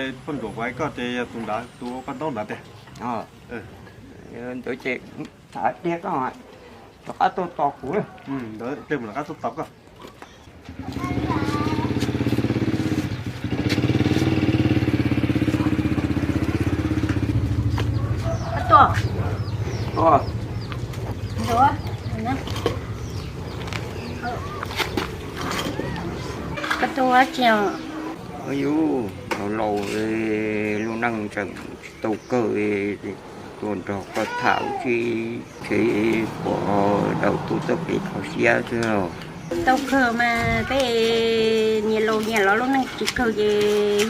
Poj ntsuam uas koj ces yog tus ntawd, tus paj ntaub ntawd tiag. Ntawd ces tham tiag koj rov qab tuaj tos kuv. Ntawd mus rov qab tuaj tos koj. Koj tuaj ua tsi? Yus laus laus, lub neej tseem tsis tau kawg, tuaj nrog koj tham ua si, tsam pom dab tsi tuaj pem kho siab xwb. Tau kawg mas, peb nyias laus nyias los lub neej tsis kawg ces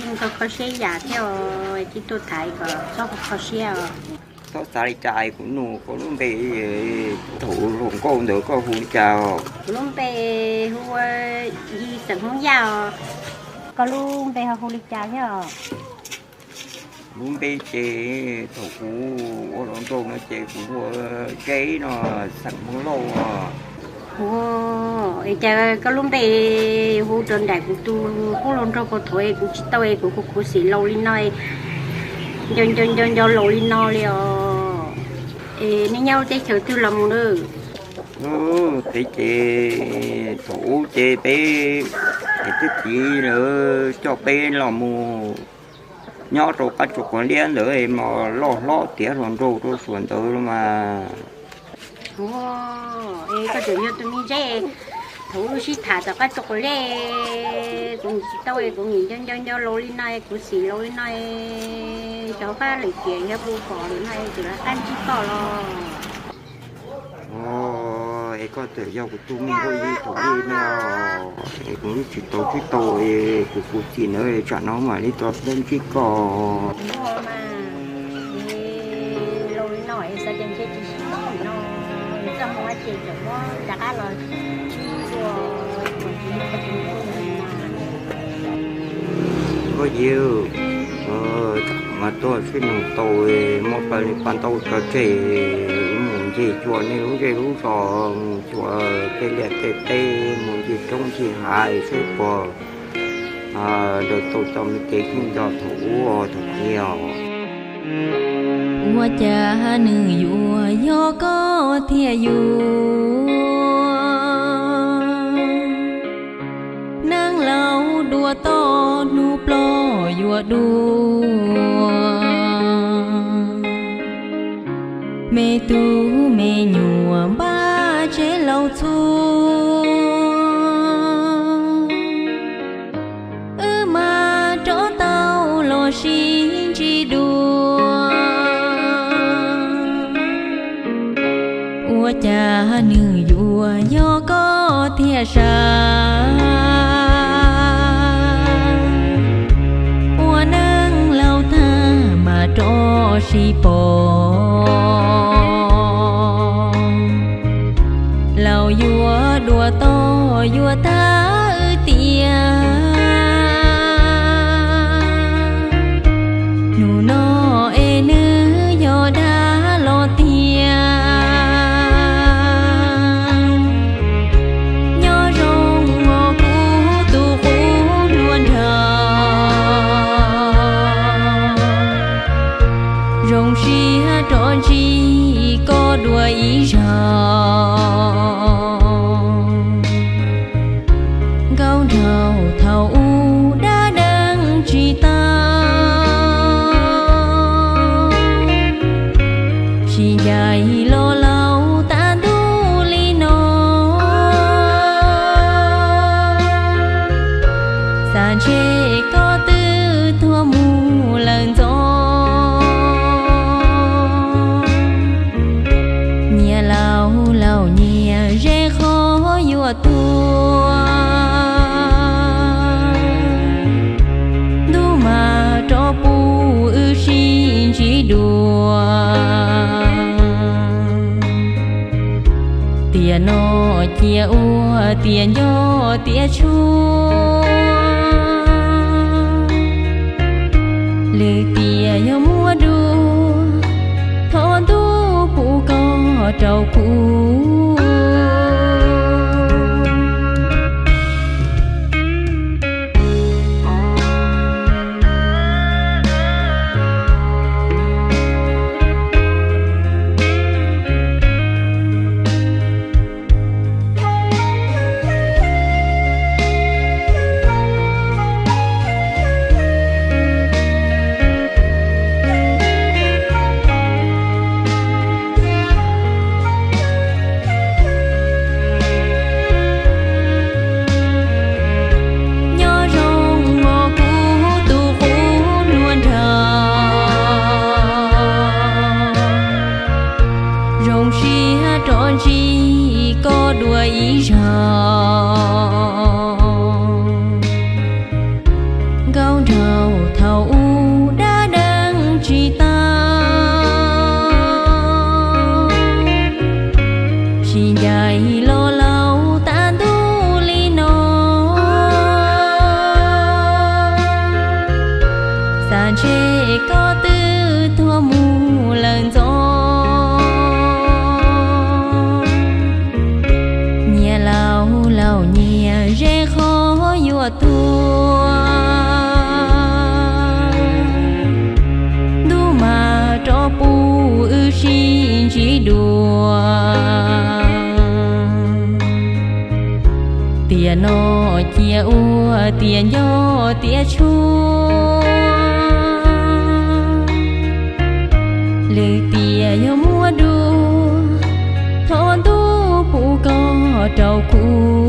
yeej kho kho siab yam thiab os, cia tuaj tham kom txhob kho kho siab os. Txhob xav li cas, kuv nug koj lub npe, thaum hluas nkauj ntawd koj hu li cas? Kuv lub npe hu ua Yig xeem Hmoob Yaj os. Koj lub npe ho hu li cas thiab os? Lub npe ces thaum kuv ua hluas nraug no ces kuv hu ua Zeb no, xeem Hmoob Lauj os. Es cas koj lub npe hu rau nraim kuv tus qub hluas nraug puag thaum es kuv tsis tau es kuv khuv khuv xim laus li no, nco nco nco nco laus li no li os. Es nej nyob teb chaws twg los mus na? Peb ces thaum ub ces peb niam txiv lawv coj peb los mus nyob rau qab tsuas quav liab ntawd mas loj hlob tiav hluas nraug rau suav ntawd los mas. Es koj tseem yog tus me Zeb, thaum wb sib tham tom qab tsuas quav liab, kuv tsis tau es kuv nco nco nco laus li no, khuv xim laus li no, xyov fab lwm tiam yog puas pom lwm no es tseem lawv qab ntsib koj los. Es koj tseem yog kuv tus me Nkauj Yig thaum ub no, es kuv tsis tau sib tau es kuv khuv xim ntawd tsam no mam li tau ntsib koj. Nkauj Yig, mas tuaj sib nug tau, muab paj li paj ntaub tso tseg, mus ncig xyuas nej lub zej lub zos, mus xyuas tej liaj tej teb, mus ncig roob ncig hav saib puas nrhiav tau txoj me kev sib nco thaum ub thaum ub. Ua cas nws yuav yog koj thiaj yuav, neeg laus dua toj hnub ploj yuav dua. Me tub me nyuam npaj tsev laus txhua, wb mas rov tau los sib ntsib dua. Ua cas nws yuav yog koj thiaj sav, ua neeg laus tag mas rov sib pom. Laus yuav dua toj yuav tag wb tiag, hnub no es nws yog dag los tiag. Nyob zoo os kuv tus qub hluas nraug, zoo siab rov ntsib koj dua ib zaug. Nkauj nraug thaum ub dab deev tsis tau, sib ncaim los laus tas ntuj li no. Xav ntshe koj twb tuag mus lawm ntxov, nyias laus laus nyias ze qhov yuav tuag. Ntuj mas rov pub wb sib ntsib dua. Tiam no cia ua tiam nco tiam tshuav, lwm tiam yog muaj dua, thov ntuj pub koj rau kuv. ib zaug. Nkauj nraug thaum ub dab deev tsis tau, sib ncaim los laus tas ntuj li no. Xav ntshe koj twb tuag mus lawm ntxov. Nyias laus laus nyias ze qhov yuav tuag, ntuj mas rov pub wb sib ntsib dua. Tiam no cia ua tiam nco tiam tshuav, lwm tiam yog muab dua, thov ntuj pub koj rau kuv.